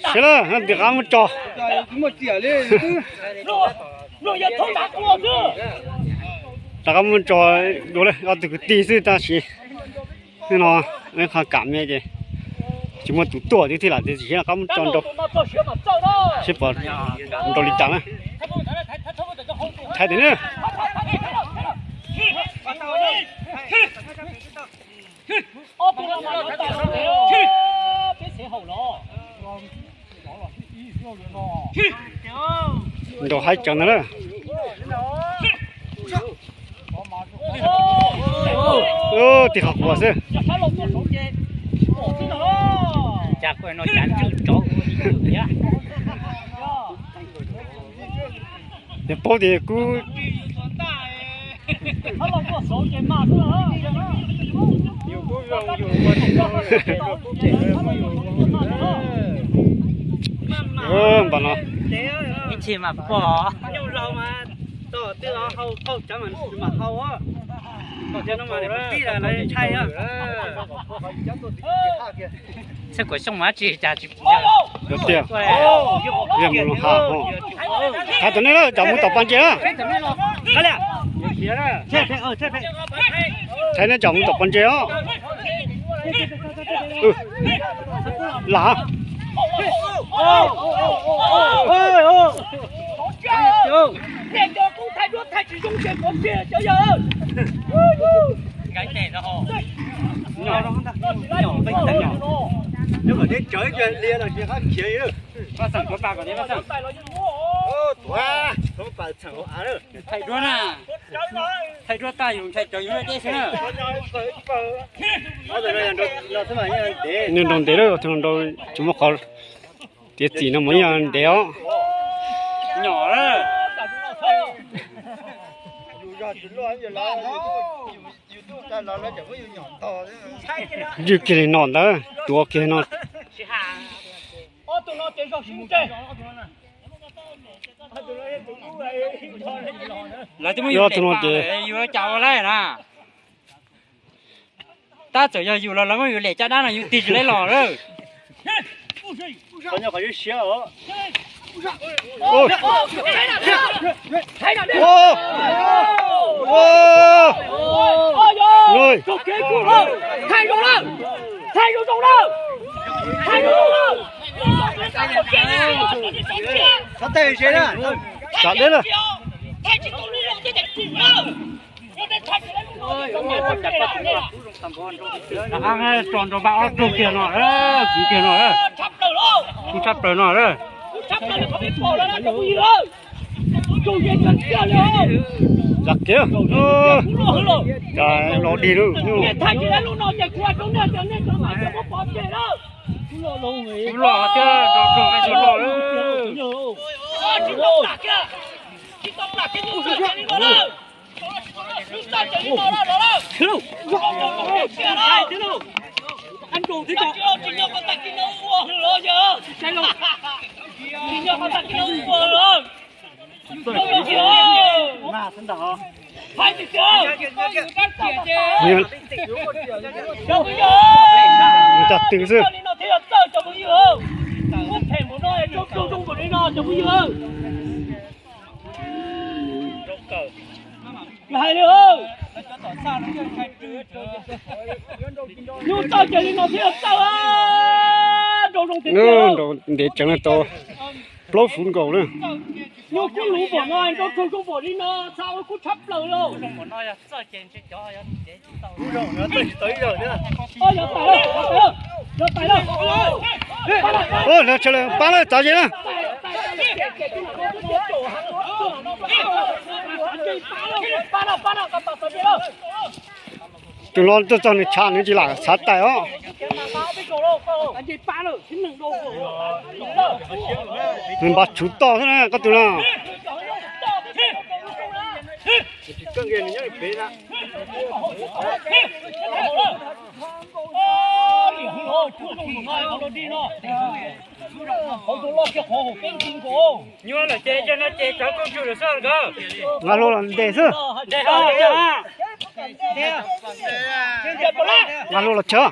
Sawv daws, tim qab muab tso. Rov qab muab tso dua ob tug kwv tij xwb tab sis hnub no ib qho kam me ces tsis muaj tus tuaj twb thiaj lam tias tsis rov qab muab tso nrau seb puas nrau li cas na. Thaiv tim na. Nrau haib tsees ntag na. Tig qhov quas xwb. Yog paub tias kuv npam no. Ib txhis mas pom. Xab kuam xyoo mas tsis cas tsis. Tiag, mus ha. Thaiv tom nej lawm, cov mus tom pas ntses na. Thaiv nej cov mus tom pas ntses os. Lam. Thaij duab na, thaij duab tag yus ntshai tsawv yus deb xwb na. Nws nrau ntev lawm, tus nrau tsis muaj qhov tiav txim no mas yeej ntev os. Nyom lawm. Ywj kiag li no ntawd, tuav kiag no. Lawv twb muab yus lem tas lawm, yus yuav cas ua laib na. Tab txawm yog yus los lawv muab yus lem caj dab no yus tig tsis lawv los lawm. Thaij zoo zoo na. Thaij zoo zoo na. Tsam deb na. Tso nrau npaj ob tug kiag no, kwv kiag no, kuv tshaj plaws no. Lam kev, los dig lawm. Kuv los thiab, rau rau koj los lawm. Cov twg xwb. Hais li, nyuj txawj ces li no thiaj txawj. Nrau ntev tseev na, tau plaub fuv nkaus na. Nyuj kub luv npaum no, nrau tsaug zoo npaum li no, txha ua kub tshab plaws lauj. Ua, lawv sawv daws pab lawm, txav ze na. Tus no tuaj txog nws tshav nws tsis lam xav tais os. Nws npaj tshuv toj xwb na koj tus no. Nyuaj lawm ces yog no ces cov kooj tsuj lawm xwb nkawd. Nqa hlua los ntes xwb. Nqa hlua los chaw.